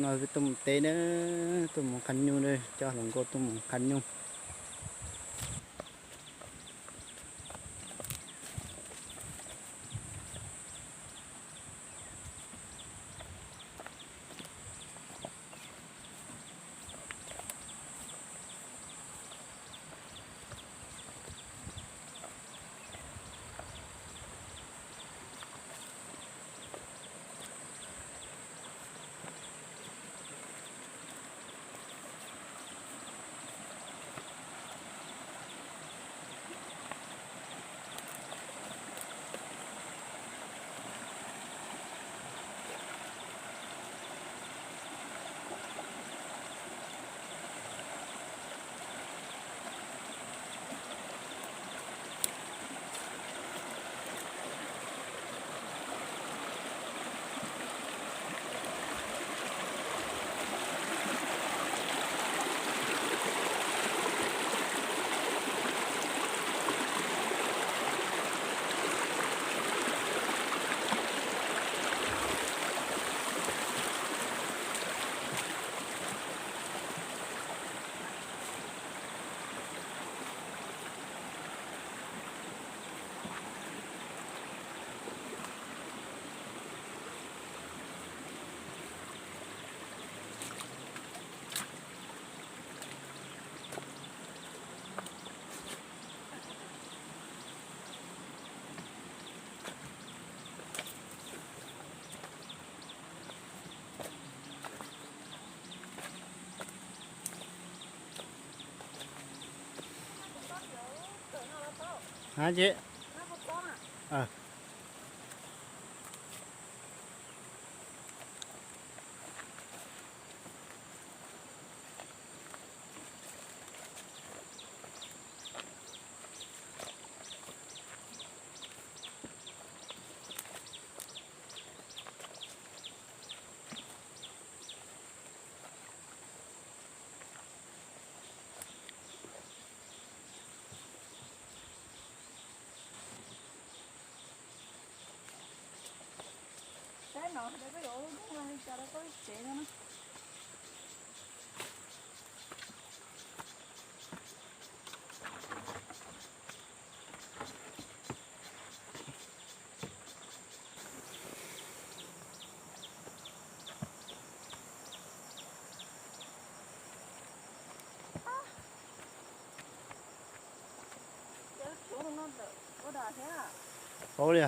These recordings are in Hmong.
Peb tuaj mus teb na, tuaj mus qha nyuj na, coj hluas nkauj tuaj mus qha nyuj. Hab ces, Paub li.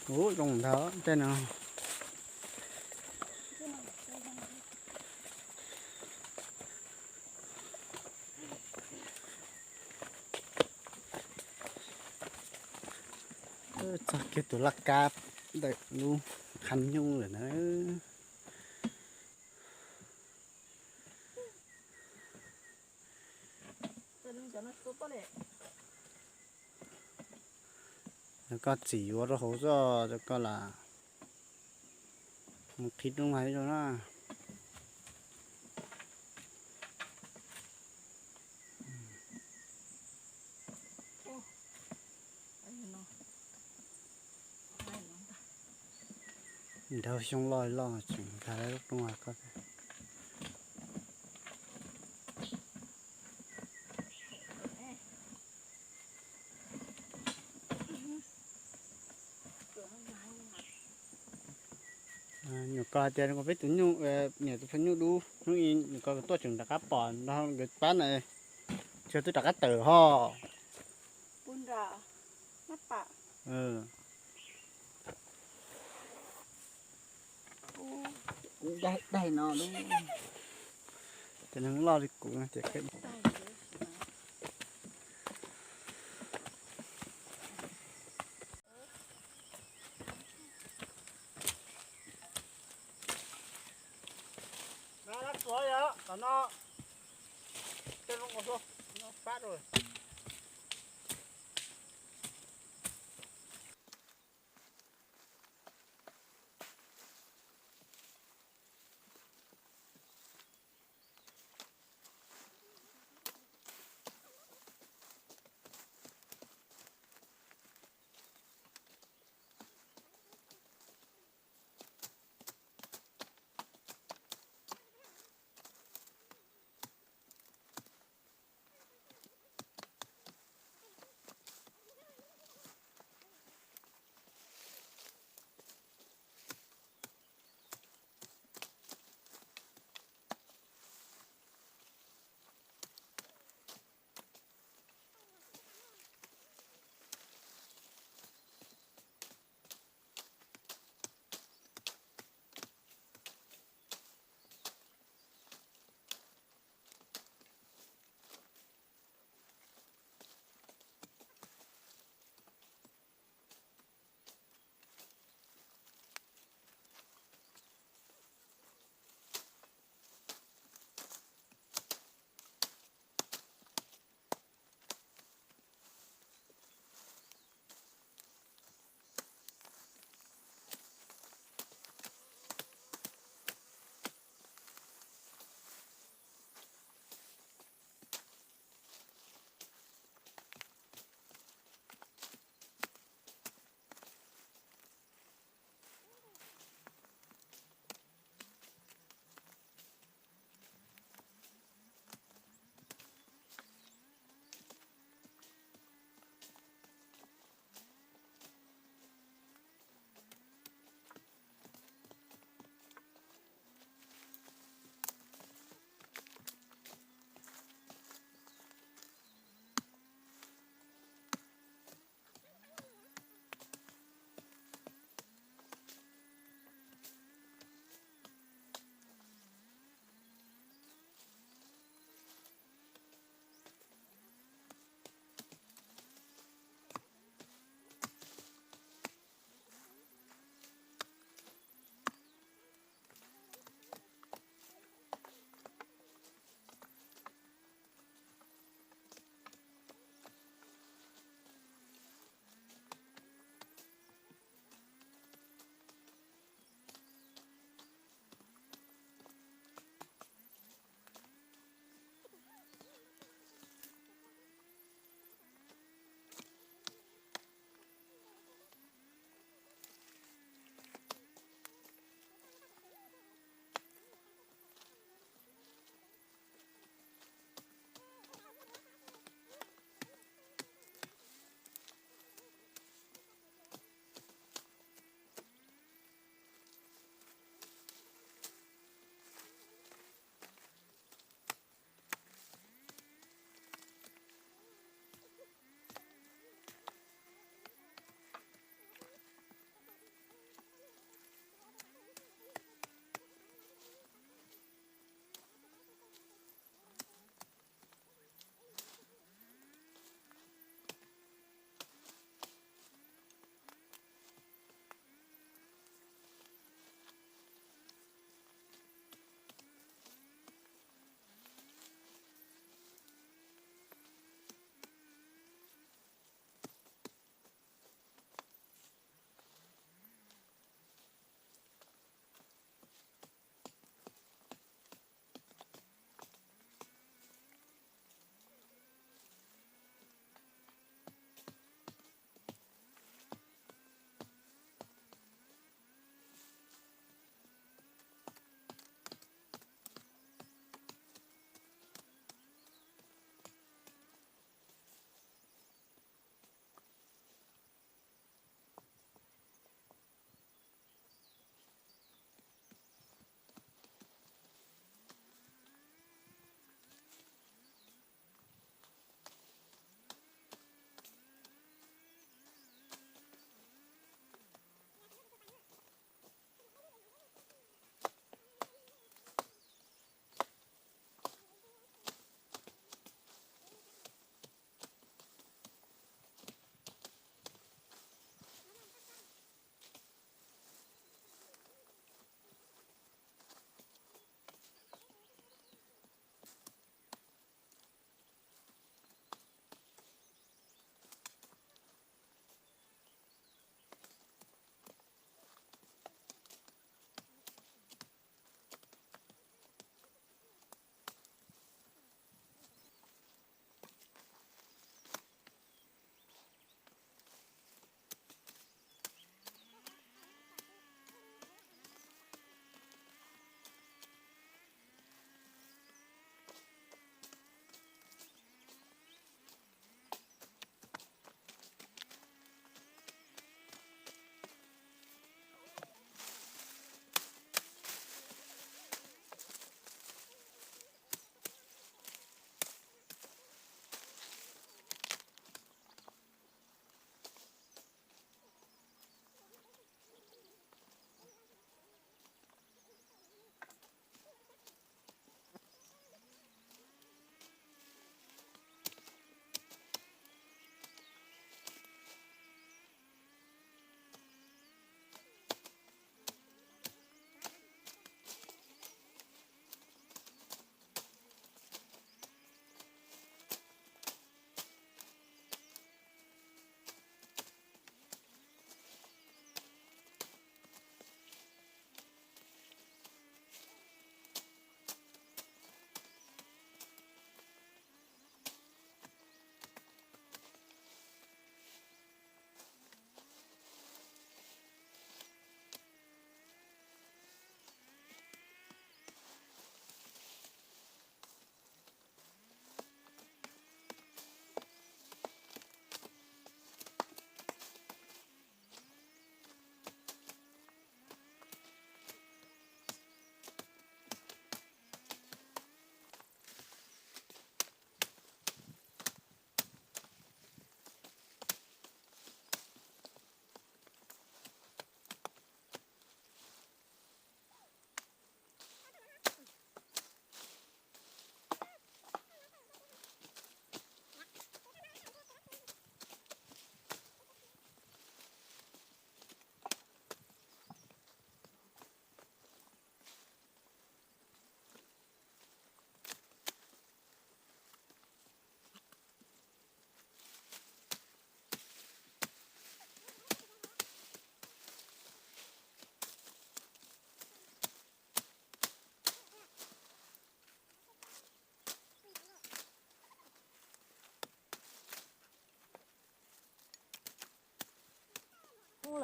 Ub, zoo ntawd tej no. Txog kiag tus laj kab ntawm lub qha nyuj lawm na. Koj txim yuav rau hauv txoj koj lam mus qhib rooj hais rau na. Nrog xyoob loj loj tseem nkag lub rooj hais koj. Nyuam ko tias peb tus nyuj, niam tus poj nyuj dub hnub i nyuam ko tuaj tseem rov qab pom nrog nkawd pab na, tsis twb rov qab tawm ho. Puag nram mab pam. Daig daig no lub. Ces neeg loj li kuv no ces qe. Tsuav yog tom no, tej zoo nkaus xwb, no fab rau.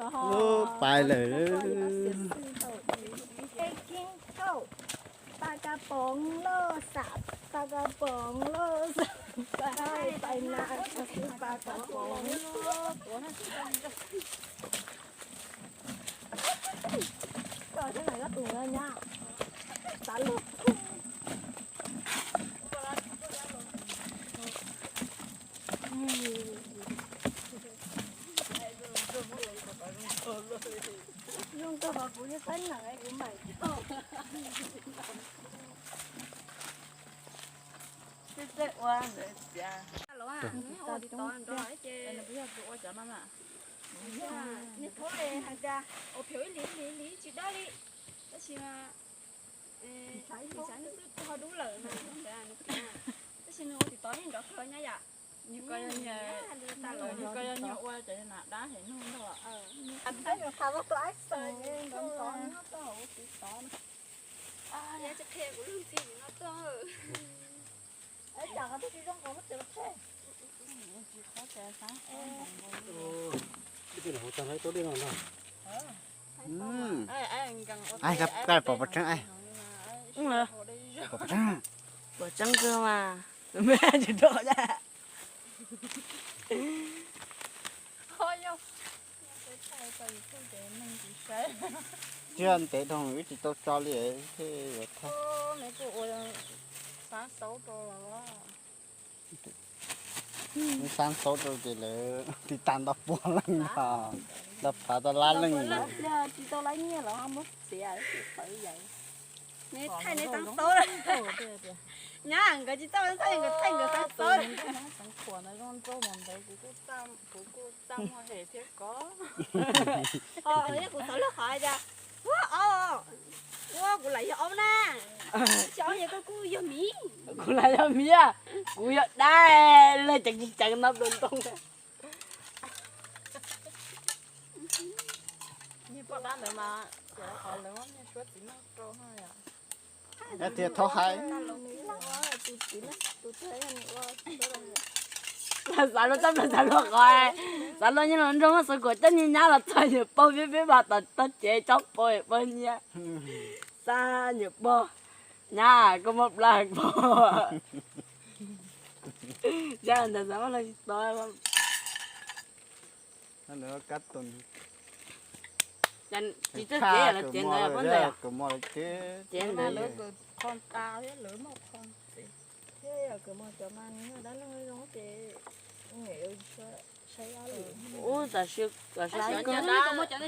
Pais lawm. Pais kas poov lauj, pais kas poov lauj, pais na, pais kas poov. Zoo kawg, kuv yeej qab nees kuv mam tsis tau. Twb txawj ua ntawd tias ua tsis tau nrog ces nws yog tus ua cov no na. Nws thov hais tias ua pheem ib lim ib lim tsis dab li, tab sis mas xav xwb twb ho dub lawm na, tab sis nws ua tsis tau yeej nrov kawg nyob yam. Nws ko yog nyias ua cov nas dab hem nug ntag. Tsis qhia kuv lub ntxhi no tuaj. Ai, pom pov tseeb ai. Pom tseeb. Pom tseeb kawg mas. Tsis rau qhov tsis ntev dhau wb tsis tau tso li thiaj yuav thaij. Wb sab xaub rau ces lawv tiv tag nto puas leej no, nto phav tau lab leej. Tsis tau lab nyiaj los muab txiav txawv yam. Neb thaij neb sab xaub. Nyab nkawd tsis txawj, nkawd thaij nkawd sab xaub. Kuv kuj txaj muag hem thiab ko. Kuv xav lub qhov tias, ua, kuv lam yog aub na. Tsis aub, yog koj kuj yog miv. Kuv lam yog miv, kuv yog dab, lawv ceev tsis ceev no pluas ntoo. Yog tias thaub hais. Xav luag txoj plaws xav luag qhov, xav luag nyob los nrog muaj xav kuam coj nyiaj nyab los txog nyuam pog peb peb mas tom tog cev tsob pov pog nyiaj. Xav nyuam pog, nyab koj muaj plab pog. Zaj ntawd xav muaj los tsis tau. Tsis txawj cev los cev ntawd pab ntawd. Cev ntawd. Ub, tam sim, tam sim cov no cov no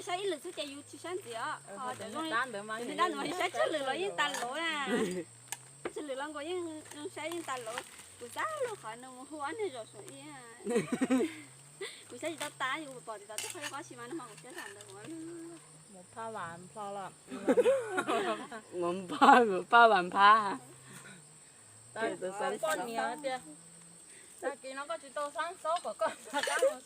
saib ib lwm xwb ces yus tsis saib ntxiv os. Cov no mas yus saib tsawg lwm los yeej tas luv na. Tsawg lwm los nkaus yeej saib yeej tas luv. Kuv xav lub qhov no mus hu ob niag zos saum ib. Kuv saib tsis tau tas, yus pom tsis tau tej qhov qab si mas no mas kuv saib tau ntawd. Mus phaj mus phaj los. Mus phaj mus phaj vas phaj. Poj niam tias, tag kis no koj tsis tau sab xaub kom koj sab xaub.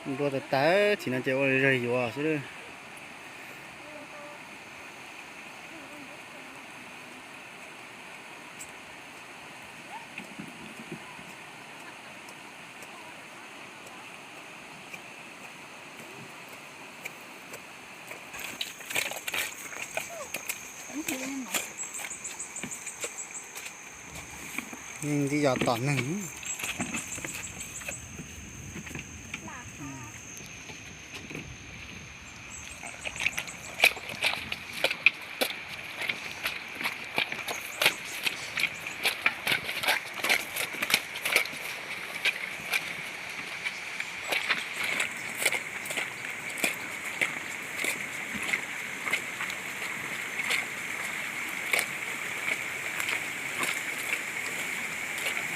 Nplua tas tas, tsis no ces ua zog yuav xwb. Yeej tib yos tom neeg.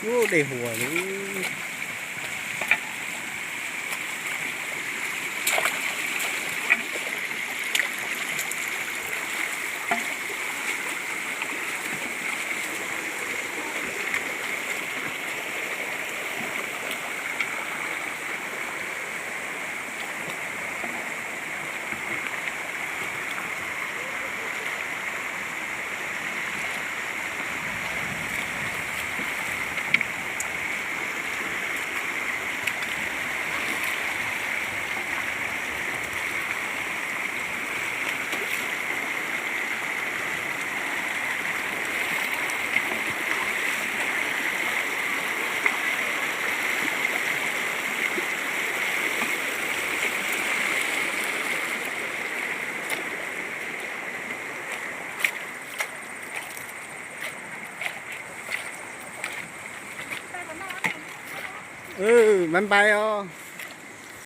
Ub, dej huas li. Bye bye os.